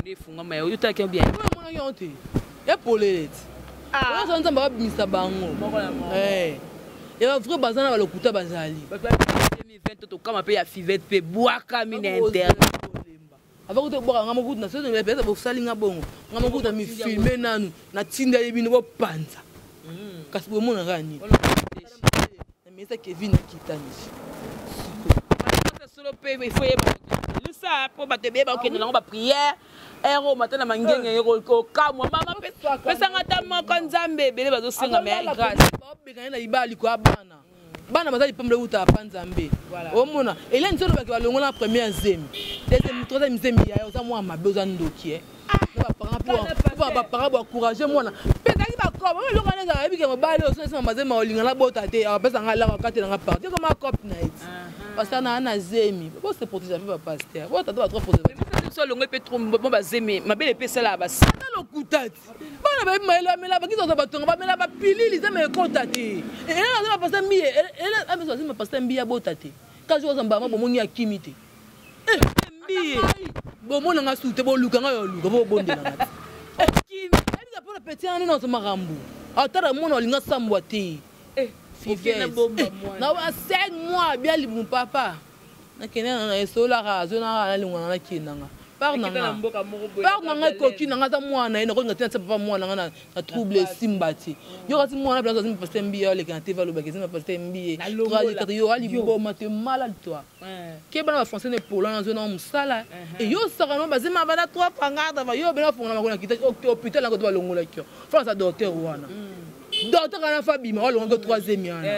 Efungama yo otalaki bien. Omonaki yango te, ya polele ti oyo Nzambe babimisa bango ya bavrai, baza na balokuta bazali. 2020 tokama mpe ya Fivete mpe bwakami na internet. Avant kuta bwaka nga mokutu na soki peut-être bosali nga bongo, nga mokutu na mifilme nanu, natindeli bino bopanza, kasi bomonaka nini? Namesa Kevin akitani. Solo mpe ifo yeba lusa mpo bato ebeye bakokende nango baprière ere oyo mata na mangenge kokamwa. Mama, pesanga ata moko, Nzambe, ebele bazosenga, mais grâce. Babekani na libala liko ya bana, bana baza lipambula euta pa Nzambe. Omona Eliane so olobaki balongola première zemi, deuxième, troisième zemi yaya, oza mwana mabe, oza ndoki. Baparent baencourage mwana mpe ezalaki bakope oyo eloko wana ezala yebike mobali oyo soki mazemi olinga nabota te, apesanga laka akatelanga parti ekoma cope na ye ti parce que naa na zemi. Bose protéger mpe bapasteur botata ba trop protéger. So alongo mpe trop mo bazemi mabele mpe esalaka basi. Ata lokuta ti bana bayebi mayele, bamela bakisi, baza batonga, bamela bapilili, zemi ekota te. Elena aza bapasteur Mbiye, aza bapasteur Mbiye, abota te. Kasi oza mbama bomoni akimi te. Mbiye. Bomonanga su te, boluka ngai, oluka bobondelanga te. Ebika mpona peti wana nde nazo makambo atala mwana olinga sambwa te. Fivette na 5 mois bia libumu papa nakende na esolaka azonaka nalingwana nakendanga part na nga part na nga ekoki na nga aza mwana ye nakolinga te natia papa mwana nga na trouble esimba te yo kasi mwana mpe azali pasteur mbiye aleka na tv alobaka ezali pasteur mbiye yo aliboma te malade toi ke bana bafrançais na epola nazo na mosala e yo osaka no bazema bana trois fangada yo bena bafongola makolo na kita hôpital yango to balongolaki yo france ya docteur wana docteur wana fa bima walongaki troisième wana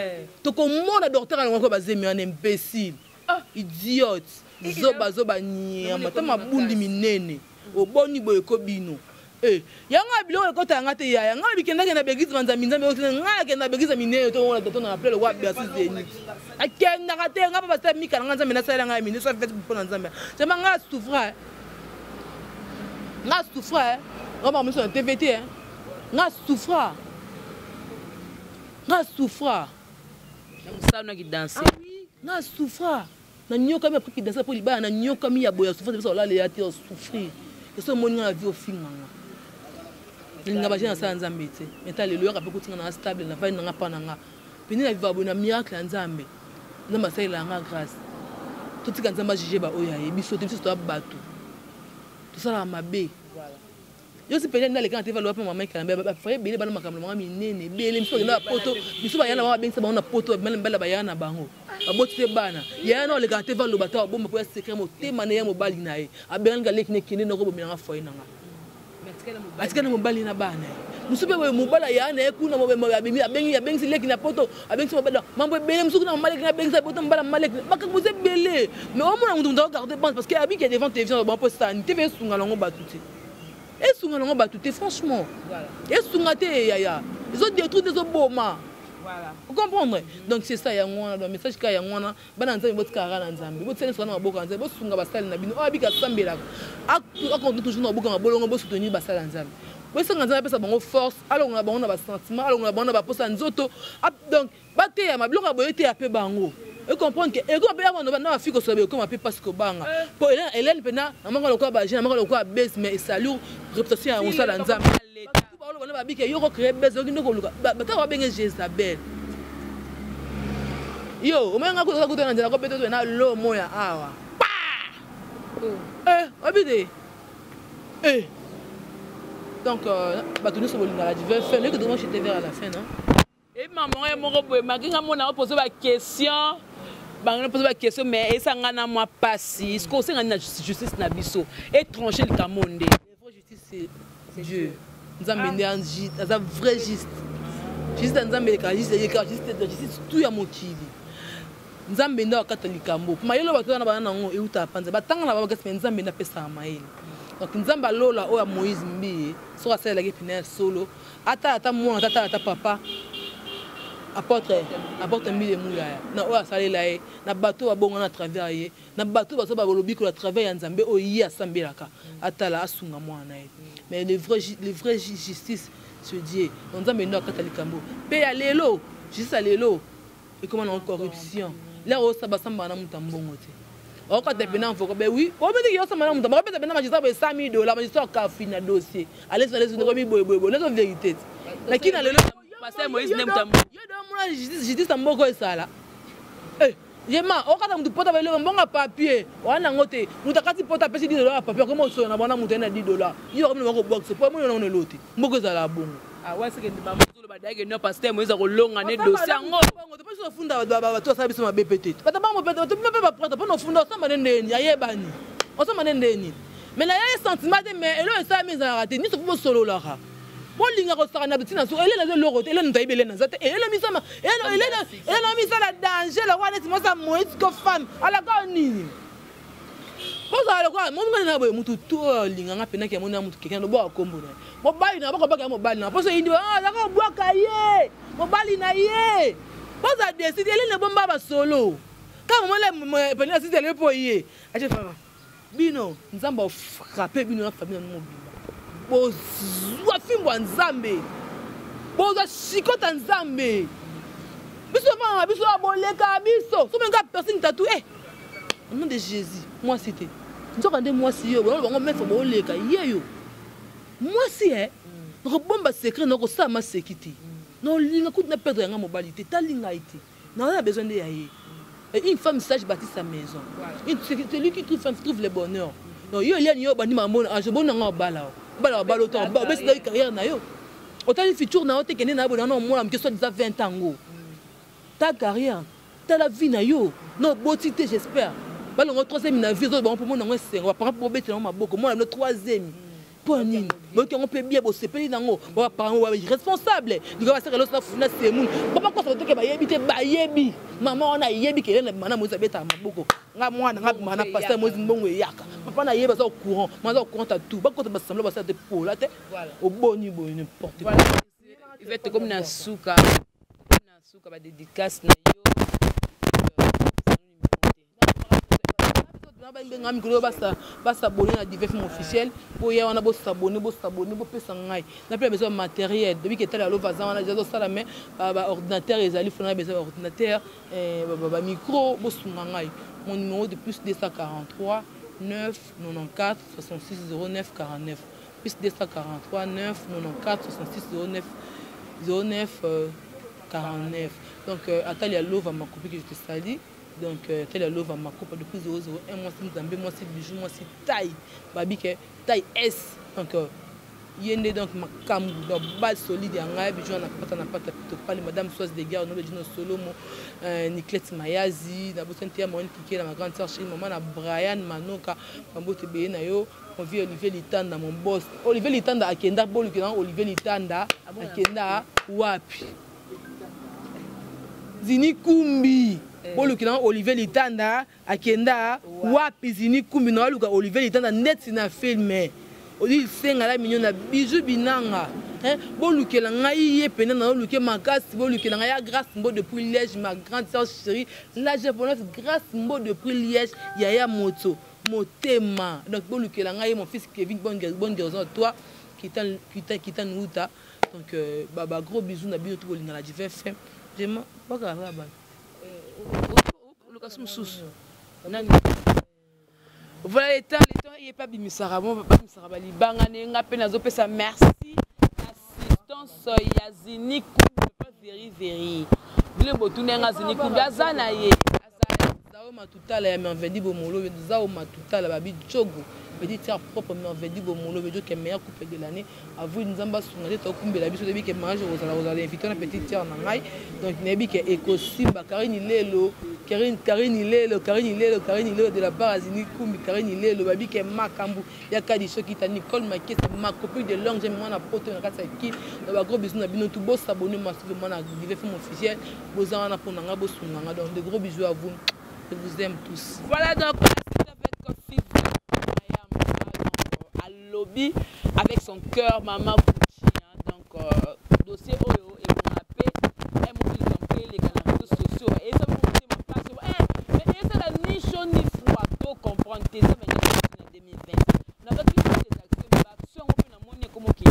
tokomona docteur alongaki bazemi wana imbécile. Ah, idiote, zoba zoba nyama, ta mabundi minene. Oboni boye ko bino. Eh, yango ya biloko ekota yanga te yaya. Nga bikendaki na begize banzambi nzambe oyo nga nakenda begize minene to ngona to na plele wa Bercy Zenith. Akendaka te nga papa sa mika na nga nzambe nasalela nga minene sa fête mpo na nzambe. Jama nga souffra. Nga souffra. Nga ba miso na TV te. Nga souffra. Nga souffra. Na mosala na kidanse. Ah oui, nga souffra. Na nyokami après kidanse po libala na nyokami ya boya souffrance bisa olale ya te souffrir. Eso moni nga na vie ofinga nga. Nalinga ba jeune asala Nzambe te. Mais ta lelo yaka pe kotinga na stable na vandi na nga pa na nga. Pene na viva boye na miracle ya Nzambe. Nzambe asalela nga grâce. Totika Nzambe a juger ba oyo aye biso te biso toza bato. Tosalaka mabe. Yo si pene naleka na TV aloba pe mama ekala ba frère ebele bana makambo na bango minene ebele misu bakenda ba poto misu baya na bango babengisa bango na poto babima mibali baya na bango baboti te bana yaya na oleka na TV aloba ta babomba po ya secret motema na ye mobali na ye abengani nga leki ne kende noko bomela nga foyer na nga atika na mobali na bana ye mosusu mpe boye mobali aya na ye kuna abimi abengi abengisi leki na poto abengisi mobali mambo ebele mosusu kuna mama leki na abengisi poto mobali mama leki makambo eza ebele mais omona moto moto akogarde bande parce que abiki devant télévision bango mpo sani tv esunga nango bato te esunga nango bato te franchement esunga te yaya ezo détruire nde ezoboma comprendre donc c'est ça yango wana donc message kaka yango wana bana nzambe botikaka na nzambe botia nyonso na maboko ya nzambe bosunga basali na bino oyo abika asambelaka akonte toujours na maboko ya mabolongo bosoutenir basali ya nzambe bosenga nzambe apesa bango force alongola bango na basentiment alongola bango na baposa ya nzoto donc bateyama biloko ya boye eteya mpe bango ecomprendre ke ekoma mpe yango na bafiki kosola ekoma mpe mpasi kobanga mpo elene mpena namaka lokola bajeune namaka lokola base mais esalure réputation ya mosala nzambe baoloba na babike yo kocree base oki nde koluka bataka babenge jezabel yo omoni nga kuta kuta na nzela kobeta to na lo moya awa pa eh obi te eh donc bato nyonso bolingaka divin fin leki tokomo chute vers à la fin non Et maman ye moko boye malgré nga mona opose ba question bango pose ba question mais esa nga na mwa pasi siko osenga na justice na biso étranger likambo nde justice c'est Dieu nzambe nde aza vrai juste justice ya nzambe eleka juste eleka justice justice tout ya mokili nzambe nde akata likambo mayele oyo bato wana bana nango eutaka panza batanga na bango kasi me nzambe nde apesaka mayele donc nzambe alola oyo ya moïse mbiye soki asalelaki mpena ya solo ata ata mwana ata ata papa apôtre apôtre mbile muyaya na oyo asalela ye na bato oyo babongana à travers ye na bato oyo baza balobiko à travers ya nzambe oyo ye asambelaka atala asunga mwana na ye mais le vrai justice c'est Dieu donc nzambe nde akata likambo mpe ya lelo justice ya lelo ekoma na corruption lero osaba sambaka na moto ya mbongo te okata pena mfoko be oui obetiki yo samba na moto bakopesa pena magistrat boye 100 000 dollars magistrat akafi na dossier alesi alesi ndeko mi boye boye boye nazo vérité te na kina lelo pasteur Moïse nde moto yo do mona justice justice ya mboko esala eh yema okata moto pota beloko mbongo ya papier wana yango te moto akati pota apesi 10 dollars ya papier akoma osola na bana moto aye na 10 dollars yo akomi na bako boxe po amoni nango na elo te mboko ezala bongo ah ouais c'est que ba badayeke no pasteur Moïse akolonga ne dossier yango biso ofunda bato basala biso mabe pe te bato bango mpe bato mpe baprêtre mpo na ofunda osamba nde ndeni ayebani osamba nde ndeni mais na ye sentiment te mais eloko esalami ezalaka te nyonso mpo bosololaka bolinga kosaka na ntina so elena eza eloko te elena moto ayebi elena aza te elena misama elena misala danger lokola neti mwasi ya moïse ko femme alaka nini bozala lokola momingana na boye motu to oyo alinga nga mpenaki amoni na motu keke nobwaka nkombo na ye mobali na bokobwaka ya mobali na mposo yindi azaka kobwaka ye mobali na ye bozala deside elene ebomba basolo kaka momona pene asisi ele mpo ye atie bino nzambe afrappe bino na famille na mobimba bozwa fimbo ya nzambe bozwa shikota nzambe biso bana na biso boleka biso soki nga personne tatu eh au nom de Jésus mwasi te nzoka nde mwasi yo bango bango maître boleka ye yo mwasi eh nakobomba secret nakosala maseki te. Naolinga kutu na perdre yanga mobali te, tali ngai te. Naza na besoin nde ya ye. Et une femme sage bâtit sa maison. Une, celui qui trouve femme trouve le bonheur. Donc yo Eliane yo bandi makambo na age bona nga obala. Obala obala autant obesi na carrière na yo. Otali futur na yo te kende na bona na mwana moke soit disant 20 ans ngo. Ta carrière, tala vie na yo. Non boti te j'espère. Balongo troisième na vie ozo bango po mona ngo esengo, ba parents po betela ngo maboko, mona no troisième. Mpo nini boyoki yango mpe bien bosepeli nango baparent responsable lika basaka loso na funa semuni papa kosa batoke bayebi te bayebi mama wana ayebi ke elena bima na moise abetaka maboko nga mwana nga bima na pasteur moise mbongo eyaka papa na yebi aza au courant ma aza au courant ta tout bakota basembla basala te pola te oboni boye n'importe quoi. Yvette tokomi na suka na suka ba dédicace na yo. Benga mikolo basabone na divers film officiel boya wana bosabone bosabone bopesa ngai na mpe besoin matériel depuis ke tala lova aza wana deja azosala mais baordinateur ezali fona na besoin baordinateur bamicro bosunga ngai. Mon numéro de plus 243 9 94 66 09 49 plus 243 9 94 66 09 09 49. Donc Atalia Lova Makopi que je te salue. Donc Atalia Lova Makopa depuis 001 moi c'est Nzambe, moi c'est bijou, moi c'est taille. Babi que taille S. Donc yende donc makambu donc base solide ya ngai bijou na pata na pata plutôt pas madame Soise de guerre no bedino Solomo Niclette Mayazi na bosante ya Moine Kikela ma grande sœur chérie maman na Brian Manoka mambote beye na yo mon vieux Olivier Litanda mon boss Olivier Litanda akenda boluki na Olivier Litanda akenda wapi Zini Kumbi boluki na Olivier Litanda akenda wapi Zini Kumbi na waluka Olivier Litanda ndeti na film Odile Senga la mignon na bijou binanga hein bolukela ngai ye pena na oluke makasi bolukela ngai ya Grâce Mbo depuis Liège ma grande sœur chérie la japonaise Grâce Mbo depuis Liège yaya moto motema donc bolukela ngai mon fils Kevin bonne bonne guérison à toi Kitan Kitan Kitan Wuta donc ba ba gros bisous na bino tout bolinga la divers FM vraiment baka la ba Lucas Mususu nani. Voilà l'état, l'état il est pas bimisara bon ba bimisara ba libanga ne nga pe nazo pesa merci assistance ya Zini Kumbi pas veri veri bile botuna nga Zini Kumbi aza na ye Zao Matutala ya Merveille Bomolo Zao Matutala babi Djogo petit tiers propre Merveille Bomolo bejo ke meilleur couple de l'année avou nzamba sunga te tokumbela biso toyebi ke mariage kozala kozala invité na petit tiers na ngai donc nayebi ke ekosimba Karine Lelo Karine Karine Lelo Karine Lelo Karine Lelo de la part Azini Kumbi Karine Lelo babi ke makambu ya kadi soki ta Nicole Makesa ma copine de longue j'aime mwana poto na kati ya ki na ba gros bisous na bino tout bo s'abonner massivement na Divin Film officiel boza wana pona nga bosunga nga donc de gros bisous à vous, je vous aime tous. Voilà donc avec lobby avec son cœur maman Gucci hein, donc dossier oyo et mon appel et mon les les réseaux sociaux et ça vous ma page eh mais ça la ni chaud ni froid to comprendre tes ça mais en 2020 na ba qui des actions ba action on peut na moni comme OK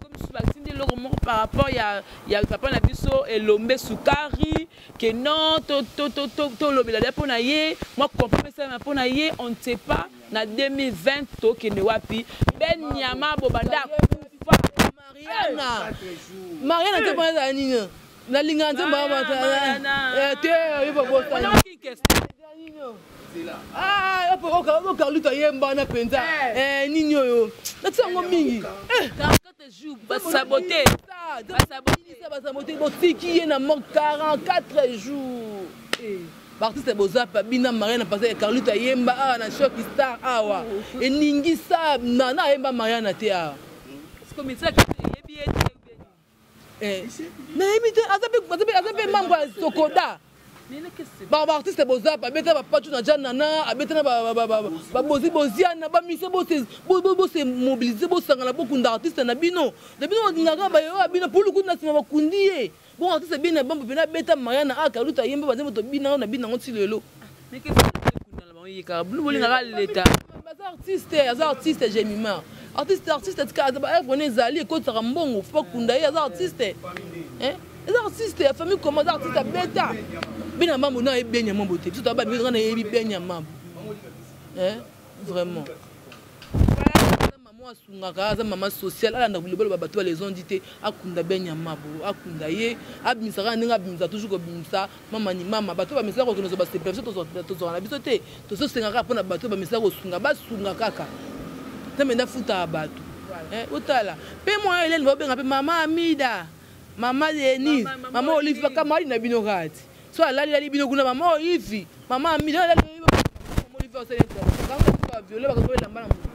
comme si vaccine de l'eau par rapport ya ya papa na biso elombe sukari que non to to to to to lobela da pona ye moi comprendre ça na pona ye on ne sait pas na 2020 to kende wapi ben nyama bobanda kufa Mariana Mariana te pona za nini na linga nzembo ya te yo bobosani Ah, opo Carlito ayemba na penza. Eh, nini oyo? Natia yango mingi. 44 jours basabote. Basabote botiki ye na mort 44 jours. Artiste bozapa bina Mariana parce que Carlito ayemba awa na Choc Star awa. Eningisa na na ayemba Mariana te awa. Nayebi te aza pe membre ya Sokoda. Ba artiste bozapa abeta ba pachu na Janana, abeta na ba bozi boziana, ba mise bose bose mobiliser bosangana bokunda artiste na bino. Na bino ngaka ba yo bino pulu kuna sima bakundi ye. Bon artiste bina bambo pena beta Mariana a Kaluta yemba bazembo to bina na bina ngoti lelo. Mais qu'est-ce que c'est que yeka bulu bolinga ka leta. Baza artiste, aza artiste Jemima. Artiste artiste tika ba œuvre ne zali ekotaka mbongo faut kunda ye aza artiste. Hein? Aza artiste ya famille comment aza artiste beta. Bina mambo na ebenya mambo te. Biso ba bina na yebi benya mambo. Hein? Vraiment. Voilà. Mama asungaka, aza mama sociale, alanda bilobaloba bato ba les ont dit te. Akunda Ben Nyamabo, akunda ye, abimisaka ndenge abimisa, toujours kobimisa mama ni mama. Bato bamesala kokende kozwa basepela, biso tozwaka na biso te. Tozosenga kaka mpona bato bamesala kosunga, basunga kaka. Nzambe nde afutaka bato. Otala mpe mwana Helene, baobenga mpe mama Amida, mama Denise, mama Olive, bakamali na bino kaka ti so alalilali bino kuna. Mama Olive, mama Amida, mama Olive osali baviole, bakango elamba na motu.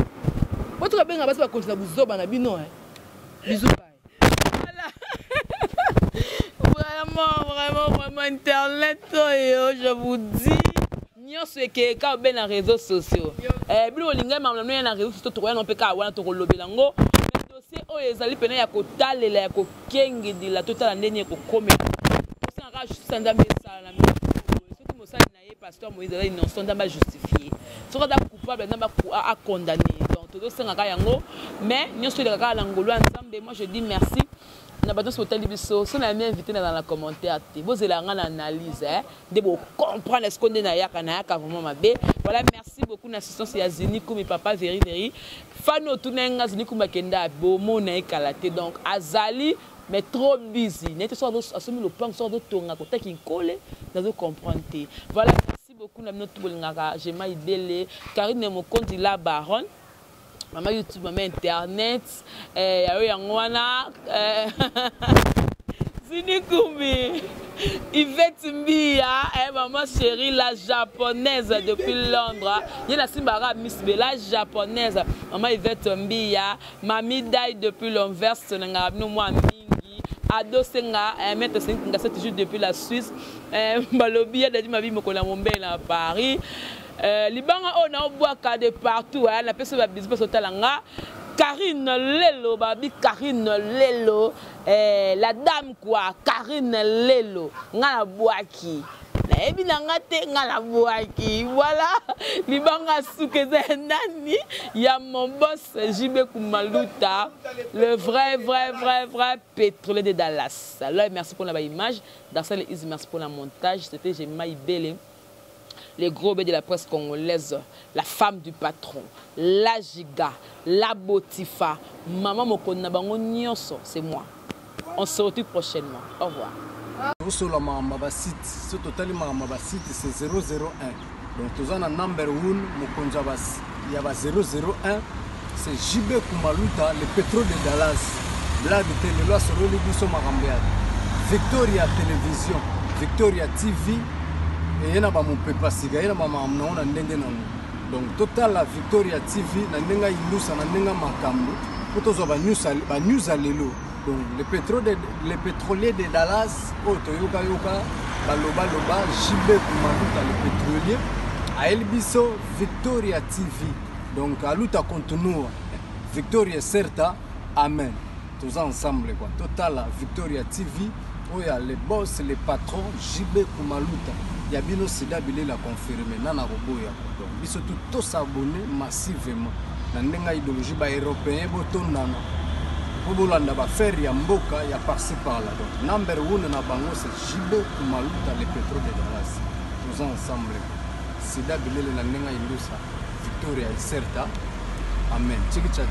Botoka benga basi bakonzi na buzoba na bino. Bisous. Vraiment, vraiment, vraiment, internet oyo, je vous dis, nyonso ekeyeka obe na réseaux sociaux. Bino bolingai makambo na na réseaux sociaux, tokoya no mpe kaka wana, tokolobela yango. Mais dossier oyo ezali pene ya kotalela, ya kokengedela, totala ndenge ekokomela. Tosangaka justice ya Nzambe esala na soki mosali na ye pasteur Moïse aza innocent, Nzambe ajustifie. Soki aza coupable, Nzambe acondamné. Donc tozosengaka yango, mais nyonso eleka kaka na ngolu ya Nzambe. Moi, je dis merci na bato nyonso botali biso. So na mi invité nazala na commentaire te, bozela nga na analyse nde bocomprendre est-ce nde nayaka vraiment mabe. Voilà, merci beaucoup na assistance ya Zini Kumi, papa Veri Veri Fani. Otuna ye nga Zini Kumi akenda, bomona ye kala te. Donc azali mais trop busy, neti so asomi lopango, so azotonga kotaki nkole, nazocomprendre te. Voilà, merci beaucoup na bino. Bolingaka Jema Ibele, Karine Mokonzi, la baronne, mama YouTube, mama internet. Yayo yango wana. Zini Kumbi, Yvette Mbia, maman chérie, la japonaise depuis Londres. Ye na simbaka Miss B, la japonaise, maman Yvette Mbia, Mami Dai depuis l'Anvers, nanga bino mwa mingi. Ado Senga, maître Senga, c'est toujours depuis la Suisse. Balobi ya Dadi Mabi mokolo ya Mombele na Paris. Libanga oyo naobwaka de partout, napesi babisous mpe otala nga. Karine Lelo, babi Karine Lelo, la dame quoi, Karine Lelo, nga nabwaki, nayebi na nga te, nga nabwaki. Voilà, libanga suka eza ya nani? Ya mon boss JB Kumaluta, le vrai vrai vrai vrai pétrolier de Dallas. Alors merci pour la image Darsal Is, merci pour la montage. C'était Jema Ibele, les gros B de la presse congolaise, la femme du patron, la giga, la botifa, maman mokona bango nyonso, c'est moi. On se retrouve prochainement. Au revoir. Tosola makambo ya basite. So totali makambo ya basite, c'est 001. Donc toza na number 1, mokonzi ya ba 001, c'est JB Kumaluta, le pétrole de Dallas. Blague te, lelo asololi biso makambo ya Victoria Télévision, Victoria TV. Eye na bamopepa sika, ye na bamakambo nango na ndenge nango. Donc totala Victoria TV na ndenge ayindusa, na ndenge makambo mpo tozwa banews ya lelo. Donc le pétrolier de Dallas oyo toyokayoka balobaloba, JB Kumaluta le pétrolier ayeli biso Victoria TV. Donc aluta continua, victoria certa, amen. Toza ensemble quoi. Totala Victoria TV oyo ya le boss, le patron JB Kumaluta, ya bino Sida Bilela confirmé nana koboya. Donc biso tu tosabonner massivement na ndenge ya idéologie. Baeuropéen botondana mpo bolanda baaffaire ya mboka ya par-ci par-là. Donc number one na bango, c'est JB Kumaluta, le pétrole de Dallas. Toza ensemble. Sida Bilele na ndenge ya indusa, victoria icerta, amen. Chikicha.